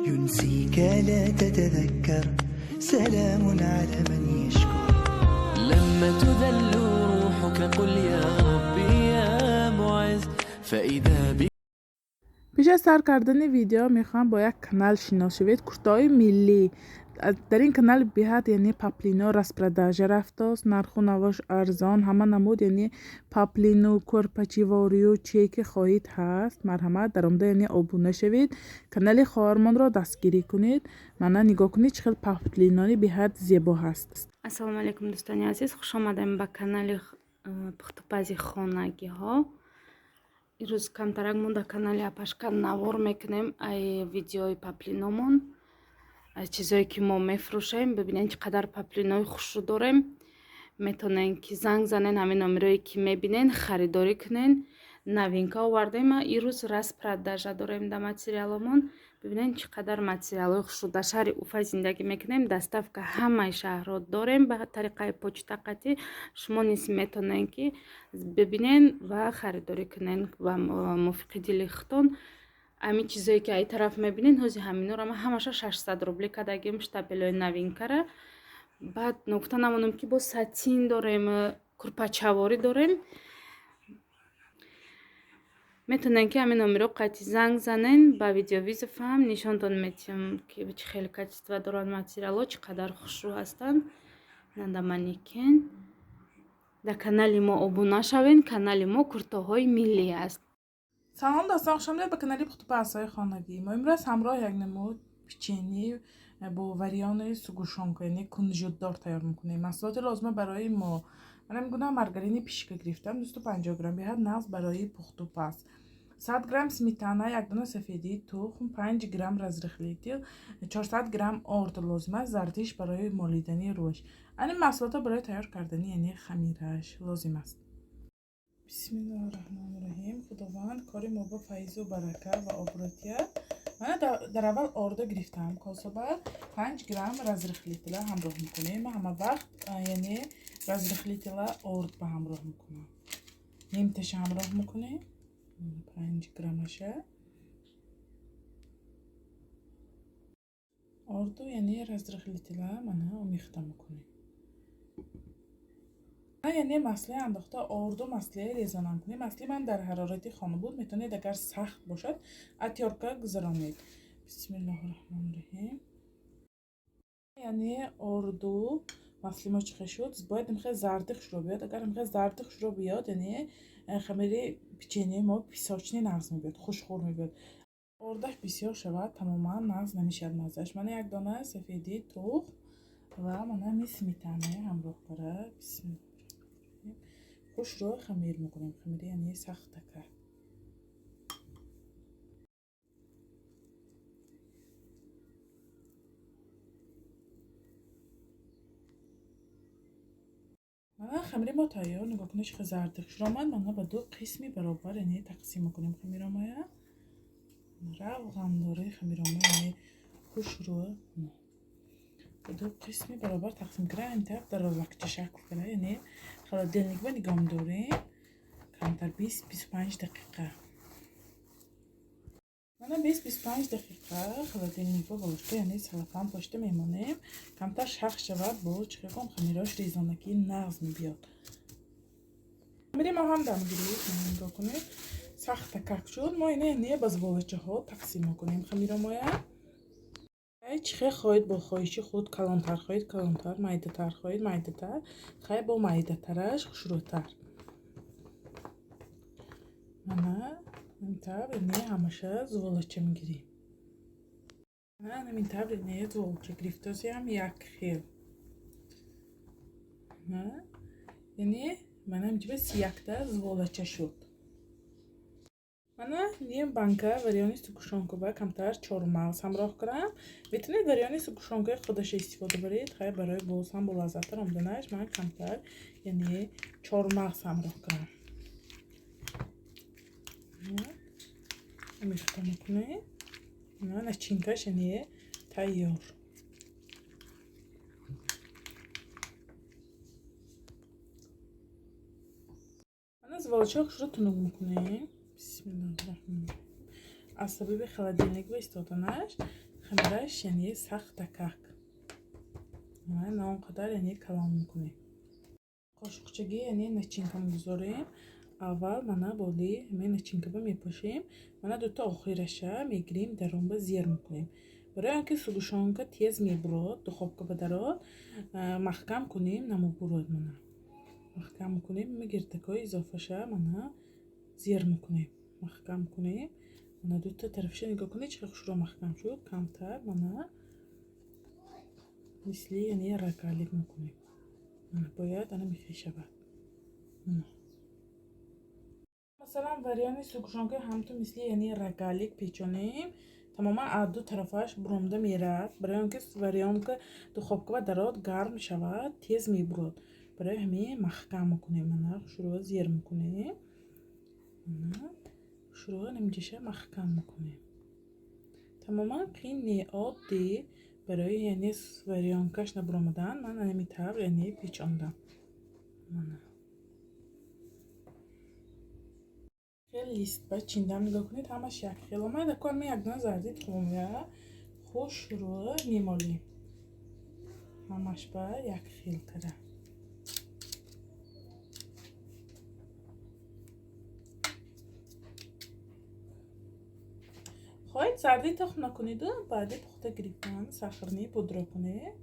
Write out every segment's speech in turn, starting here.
ينسيك لا تتذكر سلام على من يشكر. لما تذل روحك قل يا ربي يا معز فإذا بك. Пеш аз сар кардани видео мехоҳам бо як канал шинос шавед, куртаҳои миллӣ. Дар ин канал беҳад яъне паплино распродажа рафтааст, нарху навош арзон, ҳама намуд яъне паплину кӯрпачиворию чие ки хоҳед ҳаст. Марҳамат, даромада яъне обуна шавед, канали хоҳармонро дастгирӣ кунед. Мана нигоҳ кунед, чӣ хел паплинони беҳад зебо ҳаст. Ассалому алайкум, дӯстони азиз, хуш омадем ба канали пухтупази хонагиҳо. Ирӯз камтарак мо дар канали апашка навор мекунем ай видеои паплиномон, аз чизое ки мо мефурӯшем. Бибинед, чӣ қадар паплинои хушрӯ дорем. Метавонен ки занг занен ҳамин номерое ки мебинен, харидорӣ кунен. Новинка овардем, ирӯз распродажа дорем дар материаломон. Бибинед, чӣ қадар материалҳои хушрӯ. Дар шаҳри Уфа зиндагӣ мекунем, доставка ҳамаи шаҳрҳо дорем ба тариқаи почта қатъӣ. Шумо низ метавонен ки бибинен ва харидорӣ кунен ба мувофиқи дили худтон. Ҳамин чизое ки ай тараф мебинен, ҳози ҳаминора ма ҳамаша 600 рубли кардагим, штапелои новинкара. Баъд ногуфта намонам, ки бо сатин дорем, курпачаворӣ дорем. Метавонен ки ҳамин номеро қайти занг занен, ба видеовызов ҳам нишонтон метиҳам, ки чӣ хеле качество доранд материалҳо, чӣ қадар хушрӯ ҳастанд. Нанда манекен. Дар канали мо обуна шавен, канали мо куртоҳои миллӣ аст. Салом, дӯстон, хуш омадед ба канали пухтупазҳои хонагӣ. Мо имрӯз ҳамроҳ як намуд печени бо варёни сгущёнка, яъне кунжутдор тайёр мекунем. Маҳсулоти лозима барои мо: ман ҳамин маргарини пишка гирифтам, 250 грамм, беҳад нағз барои пухтупаз, 100 грамм сметана, як дона сафедии тухм, 5 грамм разрыхлитель, 400 грамм орд лозим аст, зардиш барои молидани рӯш. Ани маҳсулотҳо барои тайёр кардани яъне хамираш лозим аст. Бисмиллоҳи раҳмони раҳим. Худованд кори мо ба файзу барака ва обрӯ диҳад. Мана дар аввал орда гирифтам, кособа 5 грамм разрыхлителя ҳамроҳ мекунем. Ман ҳама вақт яъне разрыхлителя орд ба ҳамроҳ мекунам. Нимташа ҳамроҳ мекунем, 5 граммаша. Орду яъне разрыхлителя мана омехта мекунем. Яъне масле андохта орду масле резонам кунем. Масли ман дар ҳарорати хона буд, метавонед агар сахт бошад атёрка гузаронед. Бисмиллоҳи раҳмони раҳим. Яъне орду масли мо чӣ шуд? Бояд имхел зарди хушро биёд. Агар имхел зарди хушро биёд, яъне хамири печеньеи мо песочный нағз мебиёд, хушхӯр мебиёд. Ордаш бисёр шавад, тамоман нағз намешавад маззааш. Мана як дона сафедии тухм ва мана ҳамин сметанаи ҳамроҳ кара. Бисмилла, хушро хамир мекунем, хамири яъне сахтака. Мана хамири мо тайёр. Нигоҳ кунед, чӣ хел зарди хушро омад. Мана ба ду қисми баробар яъне тақсим мекунем хамиромая. Равғандори хамирома яъне хушро ба ду қисми баробар тақсим кунем. Ин тараф дарозакча шакл кара, яъне холодильник ба нигоҳ медорем камтар 20-25 дақиқа. Мана 20-25 дақиқа холодильник ба болошта яъне салафан пошта мемонем, камтар шах шавад, бо чӣ кун хамирош резонакӣ нағз мебиёд. Хамири мо ҳам дам гирифт, нигоҳ кунед, сахтакак шуд. Мо ина яъне ба зволачаҳо тақсим мекунем хамиромоя. Чӣ хел хоҳед, бо хоҳиши худ, калонтар хоҳед калонтар, майдатар хоҳед майдатар. Хай, бо майдатараш хушрӯтар. Мана ин тавр яъне ҳамаша зволача мегирем. Мана ҳамин тавр яъне зволача гирифтозиам як хел. Яъне мана инҷа 31та зволача шуд. Мана ним банка варёни сгущёнка ба камтар чормағз ҳамроҳ кунам. Метавонед варёни сгущёнкаи худаша истифода баред. Хай, барои боз ҳам болаззаттар омаданаш ман камтар яъне чормағз ҳамроҳ кунам. Омехта мекунем. Начинкаш яъне тайёр. Мана зволачаҳо хушро тунук мекунем. Бисмиллоҳи раҳмони. Аз сабаби холодильник ба истоданаш Хамираш яъне сахтакак. На он қадар яъне калон мекунем. Қошуқчаги яъне начинка мегузорем. Аввал мана боли ҳамин начинкаба мепошем. Мана дута охираша мегирем, дарунба зер мекунем. Барои он ки сгущёнка тез мебурод, духовка ба дарод, маҳкам кунем, намебурод мана. Маҳкам мекунем, мегирдакҳои изофаша мана зер мекунем. Маҳкам кунем. Мана дута тарафша нигоҳ кунед, чӣ хушро маҳкам шуд, камтар мана мисли яъне рогалик мекунем. Мана бояд ана михе шавад. Мана. Масалан, варианти сгущёнка ҳамту мисли яъне рогалик печонем, тамоман аз ду тарафаш буромда меравад. Барои он ки варианка духовка ба дарод гарм шавад, тез мебурод. Барои ҳамин маҳкам мекунем, мана хушрӯ зер мекунем. Мана хушрӯ нимҷаша маҳкам мекунем. Тамоман қин не, оддӣ. Барои яъне варианкаш набуромадан ман ҳамин тавр яъне печондам. Мана. Хел лист ба чиндам, нигоҳ кунед, ҳамаш як хел омад. Акун мо якдона зарди тухмия хушрӯ мемолем. Ҳамаш ба як хел кара. Хоҳед зарди тухм накунеду баъди пухта гирифтан сахарни пудра кунед.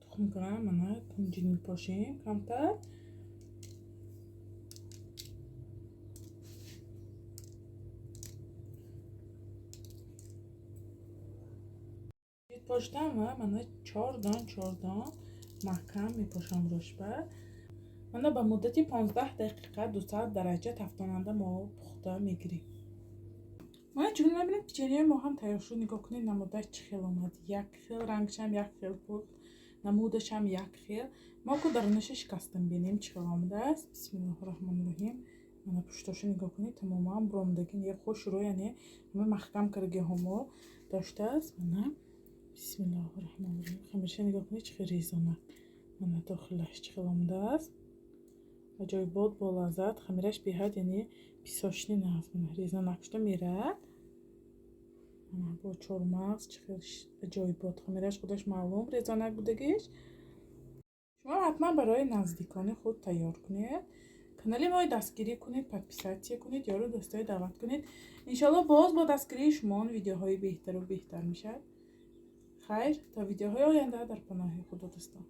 Тухмкара мана кунҷид мепошем камтар. Пошидам ва мана чордон чордон маҳкам мепошам рӯшба. Мана ба муддати 15 дақиқа 200 дараҷа тафтонанда мо пухта мегирем. Мана чун мебинед, печеньеи мо ҳам тайёр шуд. Нигоҳ кунед, намудаш чӣ хел омад. Як хел рангшам як хел пухт, намудашам як хел. Мо ку дарунаша шикастам, бинем чӣ хел омадааст. Бисмиллоҳи раҳмони раҳим. Мана пуштоша нигоҳ кунед, тамоман буромдаги не, хушрӯ яъне ҳама маҳкам кардаги ҳамо доштааст. Мана бисмиллоҳи раҳмони раҳим. Хамирша нигоҳ кунед, чӣ хел резона. Мана дохилаш чӣ хел омадааст. Аҷоибот бо лаззат. Хамираш беҳад яъне писошни наст. Мана резона накушта мерад. Мана бо чормағз чӣ хел аҷоибот. Хамираш худаш маълум резонак будагиш. Шумо ҳатман барои наздикони худ тайёр кунед. Канали мои дастгирӣ кунед, подписаться кунед, ёру дӯстои даъват кунед. Иншалло боз бо дастгирии шумо видеоҳои беҳтару беҳтар мешавад. Хайр, то видеоҳои оянда дар паноҳи Худо дӯстон.